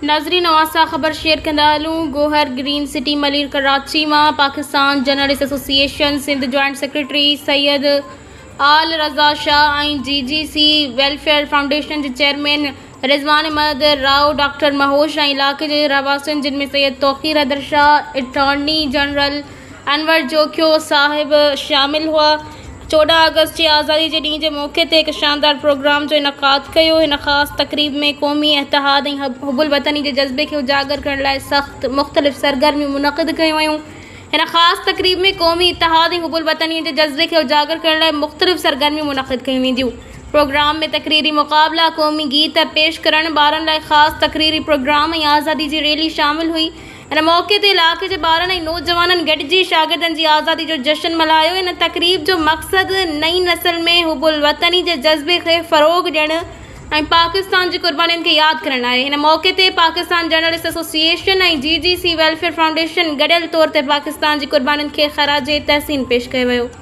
ناظرين اوهان سان خبر شيئر ڪندا هلون گوهر گرين سٽي ملير ڪراچي مان Pakistan journalist association Sindh joint secretary Syed Aal Raza Shah ۽ G G C welfare foundation جي چيئرمين رضوان احمد رائو ڊاڪٽر مهوش ۽ علائقي جي رهواسين جن ۾ سيد توقير حيدر شاهه اٽارني جنرل انور جوکيو صاحب شامل هئا. 14 آگسٽ جي آزادي جي ڏينهن جي موقعي تي هڪ شاندار پروگرام جو انعقاد ڪيو. هن خاص تقريب ۾ قومي اتحاد ۽ حب الوطني جي جذبي کي اجاگر ڪرڻ لاء سخت مختلف سرگرميون منعقد ڪيون ويون. هن خاص تقريب ۾ قومي اتحاد ۽ حب الوطني جي جذبي کي اجاگر ڪرڻ لاء مختلف سرگرميون منعقد ڪيون وينديون. پروگرام ۾ تقريري مقابلا، قومي گيت پيش ڪرڻ، ٻارن لاء خاص تقريري پروگرام ۽ آزادي جي ريلي شامل هئي. ان موقعي تي علائقي جي ٻارن ۽ نوجوانن گڏجي شاگردن جي آزادي جو جشن ملهايو. ان تقريب جو مقصد نئين نسل ۾ حب الوطني جي جذبي کي فروغ ڏيڻ ۽ پاڪستان جي قربانين کي ياد ڪرڻ آهي. ان موقعي تي Pakistan journalist association ۽ G G C welfare foundation گڏيل طور تي پاڪستان جي قربانين کي خراج تحسين پيش ڪيو ويو.